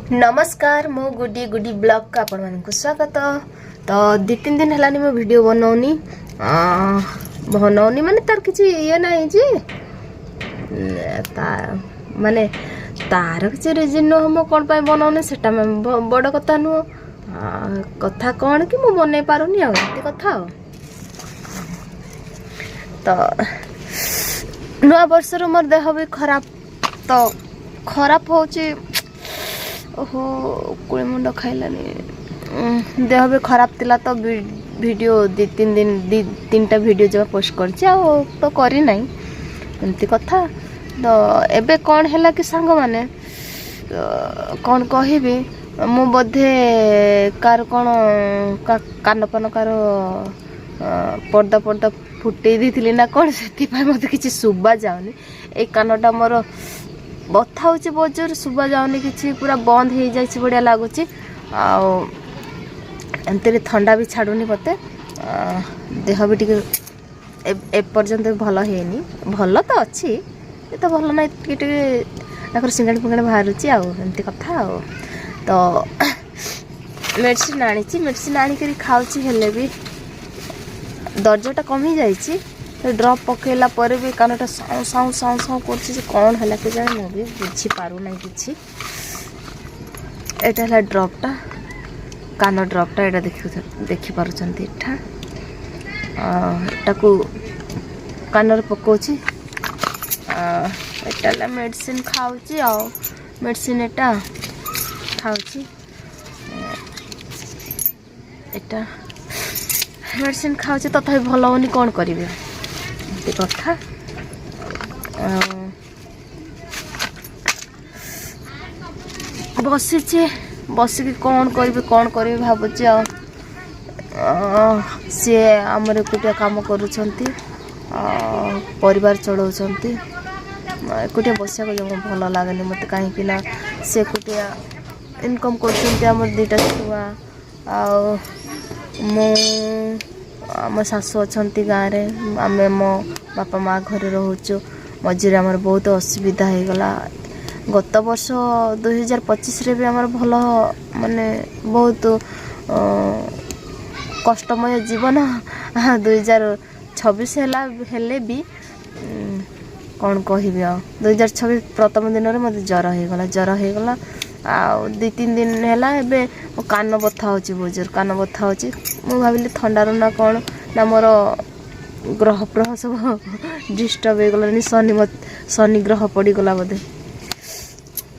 ନମସ୍କାର, ମୁଁ ଗୁଡି, ଗୁଡି ବ୍ଲଗ୍କୁ ଆପଣମାନଙ୍କୁ ସ୍ୱାଗତ। ତ 2-3 ଦିନ ହେଲାନି ମୁଁ ଭିଡ଼ିଓ ବନଉନି। ବନଉନି ମାନେ ତାର କିଛି ଇଏ ନାହିଁ ଯେ ତା ମାନେ ତାର କିଛି ରିଜନ୍ ନୁହଁ। ମୁଁ କ'ଣ ପାଇଁ ବନଉନି, ସେଟା ବଡ଼ କଥା ନୁହଁ। କଥା କ'ଣ କି ମୁଁ ବନେଇ ପାରୁନି ଆଉ ଏମିତି କଥା। ଆଉ ତ ନୂଆ ବର୍ଷରୁ ମୋର ଦେହ ବି ଖରାପ, ତ ଖରାପ ହେଉଛି। ଓହୋ, କୁଳି ମୁଣ୍ଡ ଖାଇଲାନି। ଦେହ ବି ଖରାପ ଥିଲା, ତ ଭିଡ଼ିଓ 2-3 ଦିନ, 2-3ଟା ଭିଡ଼ିଓ ଜମା ପୋଷ୍ଟ କରିଛି, ଆଉ ତ କରିନାହିଁ। ଏମିତି କଥା। ତ ଏବେ କ'ଣ ହେଲା କି ସାଙ୍ଗମାନେ, କ'ଣ କହିବି, ମୁଁ ବୋଧେ କାହାର କ'ଣ କାନ ଫାନ କାହାର ପର୍ଦା ପର୍ଦା ଫୁଟେଇ ଦେଇଥିଲି ନା କ'ଣ, ସେଥିପାଇଁ ମୋତେ କିଛି ଶୁଭା ଯାଉନି। ଏଇ କାନଟା ମୋର ବଥା ହେଉଛି ବହୁତ ଜୋର, ଶୁଭା ଯାଉନି କିଛି, ପୁରା ବନ୍ଦ ହେଇଯାଇଛି ବଢ଼ିଆ ଲାଗୁଛି। ଆଉ ଏମିତିରେ ଥଣ୍ଡା ବି ଛାଡ଼ୁନି ମୋତେ। ଦେହ ବି ଟିକେ ଏପର୍ଯ୍ୟନ୍ତ ବି ଭଲ ହେଇନି। ଭଲ ତ ଅଛି, ଏତେ ଭଲ ନାହିଁ, ଟିକେ ଟିକେ ତାଙ୍କର ସିଙ୍ଗାଣି ଫିଙ୍ଗାଣି ବାହାରୁଛି ଆଉ ଏମିତି କଥା। ଆଉ ତ ମେଡ଼ିସିନ ଆଣିଛି, ମେଡ଼ିସିନ ଆଣିକରି ଖାଉଛି, ହେଲେ ବି ଦରଜଟା କମିଯାଇଛି। ଡ୍ରପ୍ ପକେଇଲା ପରେ ବି କାନଟା ସାଉଁ ସାଉଁ ସାଉଁ ସାଉଁ କରୁଛି ଯେ କ'ଣ ହେଲା କେଜାଣି, ମୁଁ ବି ବୁଝିପାରୁନାହିଁ କିଛି। ଏଇଟା ହେଲା ଡ୍ରପ୍ଟା, କାନ ଡ୍ରପ୍ଟା। ଏଇଟା ଦେଖିପାରୁଛନ୍ତି ଏଇଟା। ଏଟାକୁ କାନରେ ପକାଉଛି। ଏଇଟା ହେଲା ମେଡ଼ିସିନ ଖାଉଛି, ଆଉ ମେଡ଼ିସିନ ଏଇଟା ଖାଉଛି। ଏଇଟା ମେଡ଼ିସିନ ଖାଉଛି, ତଥାପି ଭଲ ହେଉନି, କ'ଣ କରିବି? ଏମିତି କଥା। ଆଉ ବସିଛି, ବସିକି କ'ଣ କରିବି, କ'ଣ କରିବି ଭାବୁଛି। ଆଉ ସିଏ ଆମର ଏକୁଟିଆ କାମ କରୁଛନ୍ତି, ପରିବାର ଚଳାଉଛନ୍ତି। ଏକୁଟିଆ ବସିବାକୁ ଜମା ଭଲ ଲାଗେନି ମୋତେ, କାହିଁକି ନା ସେ ଏକୁଟିଆ ଇନକମ୍ କରୁଛନ୍ତି। ଆମର ଦୁଇଟା ଛୁଆ ଆଉ ମୁଁ, ଆମ ଶାଶୁ ଅଛନ୍ତି ଗାଁରେ, ଆମେ ମୋ ବାପା ମା ଘରେ ରହୁଛୁ। ମଝିରେ ଆମର ବହୁତ ଅସୁବିଧା ହେଇଗଲା। ଗତ ବର୍ଷ 2025ରେ ବି ଆମର ଭଲ ମାନେ ବହୁତ କଷ୍ଟମୟ ଜୀବନ 2026 ହେଲା। ହେଲେ ବି କ'ଣ କହିବି, ଆଉ 2026 ପ୍ରଥମ ଦିନରେ ମୋତେ ଜ୍ୱର ହେଇଗଲା। ଜ୍ୱର ହେଇଗଲା ଆଉ 2-3 ଦିନ ହେଲା। ଏବେ ମୋ କାନ ବଥା ହେଉଛି, ବହୁତ ଜୋର କାନ ବଥା ହେଉଛି। ମୁଁ ଭାବିଲି ଥଣ୍ଡାରୁ ନା କ'ଣ ନା ମୋର ଗ୍ରହ ଫ୍ରହ ସବୁ ଡିଷ୍ଟର୍ବ ହେଇଗଲାଣି, ଶନି ଗ୍ରହ ପଡ଼ିଗଲା ବୋଧେ,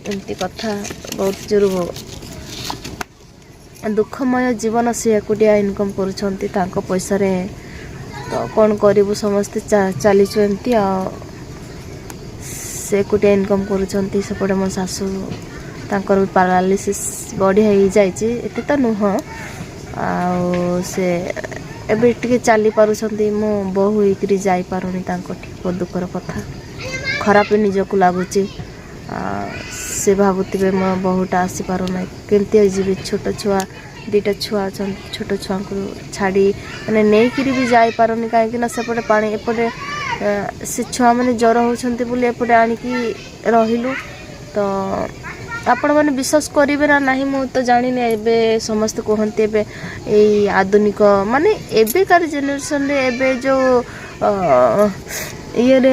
ଏମିତି କଥା। ବହୁତ ଜୋର ଦୁଃଖମୟ ଜୀବନ। ସେ ଏକୁଟିଆ ଇନକମ୍ କରୁଛନ୍ତି, ତାଙ୍କ ପଇସାରେ ତ କ'ଣ କରିବୁ, ସମସ୍ତେ ଚାଲିଛୁ ଏମିତି। ଆଉ ସେ ଏକୁଟିଆ ଇନକମ୍ କରୁଛନ୍ତି। ସେପଟେ ମୋ ଶାଶୁ, ତାଙ୍କର ବି ପାରାଲିସିସ୍ ବଢ଼ିଆ ହେଇଯାଇଛି, ଏତେ ତ ନୁହଁ, ଆଉ ସେ ଏବେ ଟିକେ ଚାଲି ପାରୁଛନ୍ତି। ମୁଁ ବୋହୂ ହେଇକିରି ଯାଇପାରୁନି ତାଙ୍କଠି, ବହୁତ ଦୁଃଖର କଥା, ଖରାପ ବି ନିଜକୁ ଲାଗୁଛି। ସେ ଭାବୁଥିବେ ମୋ ବୋହୂଟା ଆସିପାରୁନାହିଁ, କେମିତି ଯିବି? ଛୋଟ ଛୁଆ, ଦୁଇଟା ଛୁଆ ଅଛନ୍ତି, ଛୋଟ ଛୁଆଙ୍କୁ ଛାଡ଼ି ମାନେ ନେଇକିରି ବି ଯାଇପାରୁନି, କାହିଁକି ନା ସେପଟେ ପାଣି, ଏପଟେ ସେ ଛୁଆମାନେ ଜ୍ୱର ହେଉଛନ୍ତି ବୋଲି ଏପଟେ ଆଣିକି ରହିଲୁ। ତ ଆପଣମାନେ ବିଶ୍ୱାସ କରିବେ ନା ନାହିଁ ମୁଁ ତ ଜାଣିନି। ଏବେ ସମସ୍ତେ କୁହନ୍ତି, ଏବେ ଏଇ ଆଧୁନିକ ମାନେ ଏବେକାର ଜେନେରେସନରେ, ଏବେ ଯେଉଁ ଇଏରେ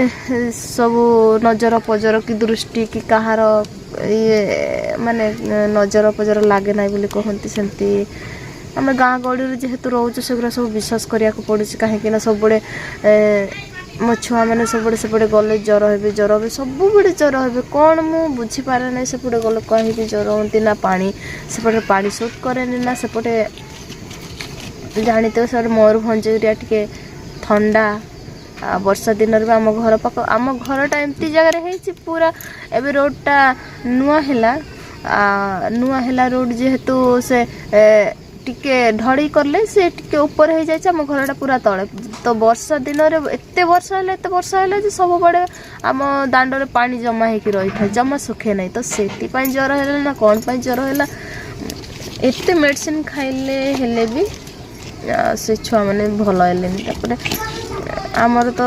ସବୁ ନଜର ଫଜର କି ଦୃଷ୍ଟି କି କାହାର ଇଏ ମାନେ ନଜର ଫଜର ଲାଗେ ନାହିଁ ବୋଲି କହନ୍ତି। ସେମିତି ଆମେ ଗାଁ ଗହଳିରେ ଯେହେତୁ ରହୁଛୁ, ସେଗୁଡ଼ା ସବୁ ବିଶ୍ୱାସ କରିବାକୁ ପଡ଼ୁଛି, କାହିଁକି ନା ସବୁବେଳେ ମୋ ଛୁଆମାନେ ସବୁବେଳେ ସେପଟେ ଗଲେ ଜ୍ୱର ହେବେ, ଜ୍ୱର ହେବେ, ସବୁବେଳେ ଜ୍ୱର ହେବେ। କ'ଣ ମୁଁ ବୁଝିପାରେ ନାହିଁ, ସେପଟେ ଗଲେ କାହିଁକି ଜ୍ୱର ହୁଅନ୍ତି। ନା ପାଣି ସେପଟେ ପାଣି ସୁଟ୍ କରେନି, ନା ସେପଟେ ଜାଣିଥିବ ସେପଟେ ମୟୂରଭଞ୍ଜ ଏରିଆ ଟିକେ ଥଣ୍ଡା। ଆଉ ବର୍ଷା ଦିନରେ ବି ଆମ ଘର ପାଖ, ଆମ ଘରଟା ଏମିତି ଜାଗାରେ ହେଇଛି ପୁରା। ଏବେ ରୋଡ଼ଟା ନୂଆ ହେଲା, ନୂଆ ହେଲା ରୋଡ଼ ଯେହେତୁ ସେ ଟିକେ ଢଳେଇ କଲେ ସେ ଟିକେ ଉପରେ ହେଇଯାଇଛି, ଆମ ଘରଟା ପୁରା ତଳେ। ତ ବର୍ଷା ଦିନରେ ଏତେ ବର୍ଷା ହେଲା, ଏତେ ବର୍ଷା ହେଲା ଯେ ସବୁବେଳେ ଆମ ଦାଣ୍ଡରେ ପାଣି ଜମା ହେଇକି ରହିଥାଏ, ଜମା ଶୁଖେ ନାହିଁ। ତ ସେଥିପାଇଁ ଜ୍ୱର ହେଲା ନା କ'ଣ ପାଇଁ ଜ୍ୱର ହେଲା, ଏତେ ମେଡ଼ିସିନ ଖାଇଲେ ହେଲେ ବି ସେ ଛୁଆମାନେ ଭଲ ହେଲେନି। ତାପରେ ଆମର ତ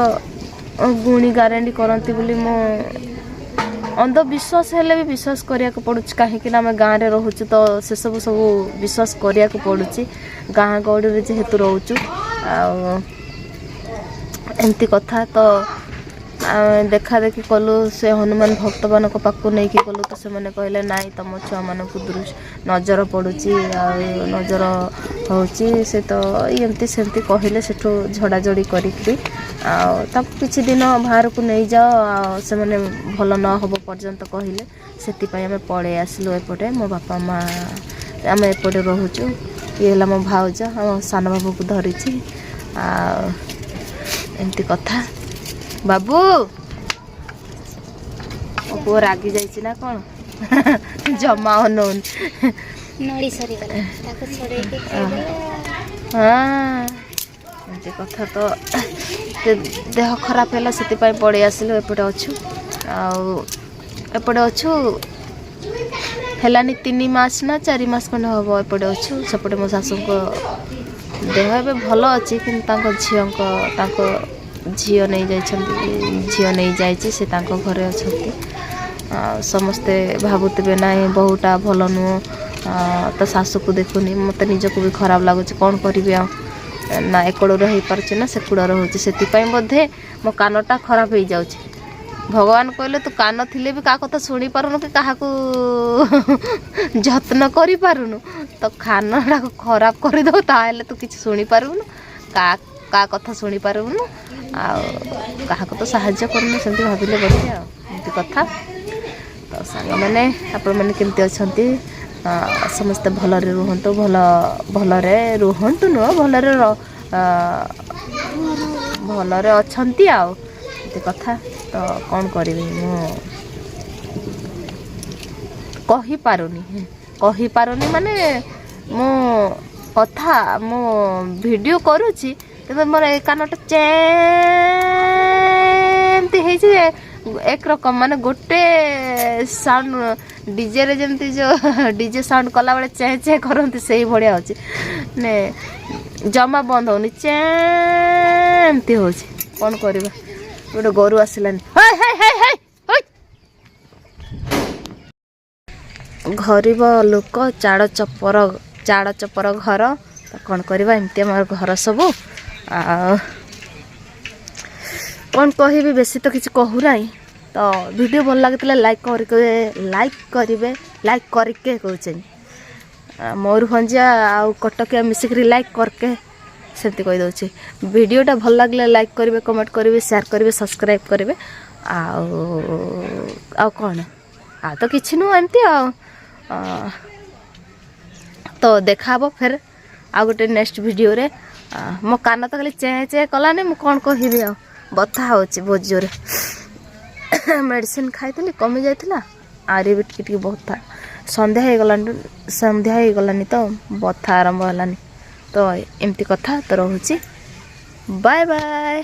ଗୁଣି ଗାରେଣ୍ଡି କରନ୍ତି ବୋଲି ମୁଁ ଅନ୍ଧବିଶ୍ୱାସ ହେଲେ ବି ବିଶ୍ୱାସ କରିବାକୁ ପଡ଼ୁଛି, କାହିଁକିନା ଆମେ ଗାଁରେ ରହୁଛୁ, ତ ସେସବୁ ସବୁ ବିଶ୍ୱାସ କରିବାକୁ ପଡ଼ୁଛି, ଗାଁ ଗହଳିରେ ଯେହେତୁ ରହୁଛୁ। ଆଉ ଏମିତି କଥା ତ ଆମେ ଦେଖା ଦେଖି କଲୁ, ସେ ହନୁମାନ ଭକ୍ତମାନଙ୍କ ପାଖକୁ ନେଇକି ଗଲୁ, ତ ସେମାନେ କହିଲେ ନାଇଁ, ତମ ଛୁଆମାନଙ୍କୁ ନଜର ପଡ଼ୁଛି ଆଉ ନଜର ହେଉଛି। ସେ ତ ଏମିତି ସେମିତି କହିଲେ। ସେଠୁ ଝଡ଼ାଝଡ଼ି କରିକିରି ଆଉ ତାକୁ କିଛି ଦିନ ବାହାରକୁ ନେଇଯାଅ, ଆଉ ସେମାନେ ଭଲ ନ ହେବ ପର୍ଯ୍ୟନ୍ତ କହିଲେ। ସେଥିପାଇଁ ଆମେ ପଳେଇ ଆସିଲୁ ଏପଟେ। ମୋ ବାପା ମା ଆମେ ଏପଟେ ରହୁଛୁ। ଇଏ ହେଲା ମୋ ଭାଉଜ, ଆମ ସାନ ବାବୁକୁ ଧରିଛି। ଆଉ ଏମିତି କଥା। ବାବୁ, ମୋ ପୁଅ ରାଗି ଯାଇଛି ନା କ'ଣ, ଜମା ଅନଉନି। ନଳି ସରିଗଲା, ତାକୁ ଛଡ଼େଇକି ଖାଇଦେଲେ। ହଁ, ଏମିତି କଥା ତ ଦେହ ଖରାପ ହେଲା, ସେଥିପାଇଁ ପଳେଇ ଆସିଲୁ, ଏପଟେ ଅଛୁ। ଆଉ ଏପଟେ ଅଛୁ ହେଲାନି 3 ମାସ ନା 4 ମାସ ଖଣ୍ଡେ ହେବ ଏପଟେ ଅଛୁ। ସେପଟେ ମୋ ଶାଶୁଙ୍କ ଦେହ ଏବେ ଭଲ ଅଛି, କିନ୍ତୁ ତାଙ୍କ ଝିଅ ନେଇଯାଇଛନ୍ତି, ଝିଅ ନେଇଯାଇଛି, ସେ ତାଙ୍କ ଘରେ ଅଛନ୍ତି। ଆଉ ସମସ୍ତେ ଭାବୁଥିବେ ନାଇଁ, ବୋହୂଟା ଭଲ ନୁହଁ, ତା ଶାଶୁକୁ ଦେଖୁନି। ମୋତେ ନିଜକୁ ବି ଖରାପ ଲାଗୁଛି। କ'ଣ କରିବି ଆଉ? ନା ଏକଡ଼ରୁ ହେଇପାରୁଛି ନା ସେକୁଡ଼ରେ ହେଉଛି। ସେଥିପାଇଁ ବୋଧେ ମୋ କାନଟା ଖରାପ ହେଇଯାଉଛି। ଭଗବାନ କହିଲେ, ତୁ କାନ ଥିଲେ ବି କାହା କଥା ଶୁଣିପାରୁନୁ କି କାହାକୁ ଯତ୍ନ କରିପାରୁନୁ, ତ କାନଟାକୁ ଖରାପ କରିଦେବୁ, ତାହେଲେ ତୁ କିଛି ଶୁଣିପାରିବୁନୁ, କାହା କାହା କଥା ଶୁଣିପାରିବୁନୁ ଆଉ କାହାକୁ ତ ସାହାଯ୍ୟ କରୁନୁ। ସେମିତି ଭାବିଲେ ବୋଧେ। ଆଉ ଏମିତି କଥା ତ ସାଙ୍ଗମାନେ, ଆପଣମାନେ କେମିତି ଅଛନ୍ତି? ସମସ୍ତେ ଭଲରେ ରୁହନ୍ତୁ, ଭଲ ଭଲରେ ରୁହନ୍ତୁ ନୁହଁ, ଭଲରେ ଅଛନ୍ତି। ଆଉ ଏମିତି କଥା ତ କ'ଣ କରିବି, ମୁଁ କହିପାରୁନି। କହିପାରୁନି ମାନେ ମୁଁ କଥା, ମୁଁ ଭିଡ଼ିଓ କରୁଛି, ତେବେ ମୋର ଏ କାନଟା ଚେମିତି ହେଇଛି ଯେ ଏକ ରକମ, ମାନେ ଗୋଟେ ସାଉଣ୍ଡ, ଡିଜେରେ ଯେମିତି ଯେଉଁ ଡିଜେ ସାଉଣ୍ଡ କଲାବେଳେ ଚେଁ ଚେଁ କରନ୍ତି, ସେଇ ଭଳିଆ ହେଉଛି। ମାନେ ଜମା ବନ୍ଦ ହେଉନି, ଚେଁ ଏମିତି ହେଉଛି। କ'ଣ କରିବା? ଗୋଟେ ଗୋରୁ ଆସିଲାନି। ହଇ ହଇ ହଇ ହଇ ହଇ। ଗରିବ ଲୋକ, ଚାଳ ଚପର ଘର, ତ କ'ଣ କରିବା? ଏମିତି ଆମର ଘର ସବୁ। ଆଉ କ'ଣ କହିବି, ବେଶୀ ତ କିଛି କହୁନାହିଁ। ତ ଭିଡ଼ିଓ ଭଲ ଲାଗିଥିଲେ ଲାଇକ୍ କରିବେ, ଲାଇକ୍ କରିବେ, ଲାଇକ୍ କରିକେ କହୁଛନ୍ତି। ମୟୂରଭଞ୍ଜିଆ ଆଉ କଟକିଆ ମିଶିକିରି ଲାଇକ୍ କରକେ ସେମିତି କହିଦେଉଛି। ଭିଡ଼ିଓଟା ଭଲ ଲାଗିଲେ ଲାଇକ୍ କରିବେ, କମେଣ୍ଟ କରିବେ, ସେୟାର କରିବେ, ସବସ୍କ୍ରାଇବ୍ କରିବେ। ଆଉ ଆଉ କ'ଣ? ଆଉ ତ କିଛି ନୁହଁ, ଏମିତି ଆଉ। ତ ଦେଖା ହେବ ଫେର୍ ଆଉ ଗୋଟେ ନେକ୍ସଟ ଭିଡ଼ିଓରେ। ମୋ କାନ ତ ଖାଲି ଚେଁ ଚେଁ କଲାନି, ମୁଁ କ'ଣ କହିବି? ଆଉ ବଥା ହେଉଛି ବହୁତ ଜୋରେ। ମେଡ଼ିସିନ ଖାଇଥିଲି, କମି ଯାଇଥିଲା, ଆହୁରି ବି ଟିକେ ଟିକେ ବଥା। ସନ୍ଧ୍ୟା ହେଇଗଲାଣି, ସନ୍ଧ୍ୟା ହେଇଗଲାନି ତ ବଥା ଆରମ୍ଭ ହେଲାନି। ତ ଏମିତି କଥା ତ ରହୁଛି। Bye bye.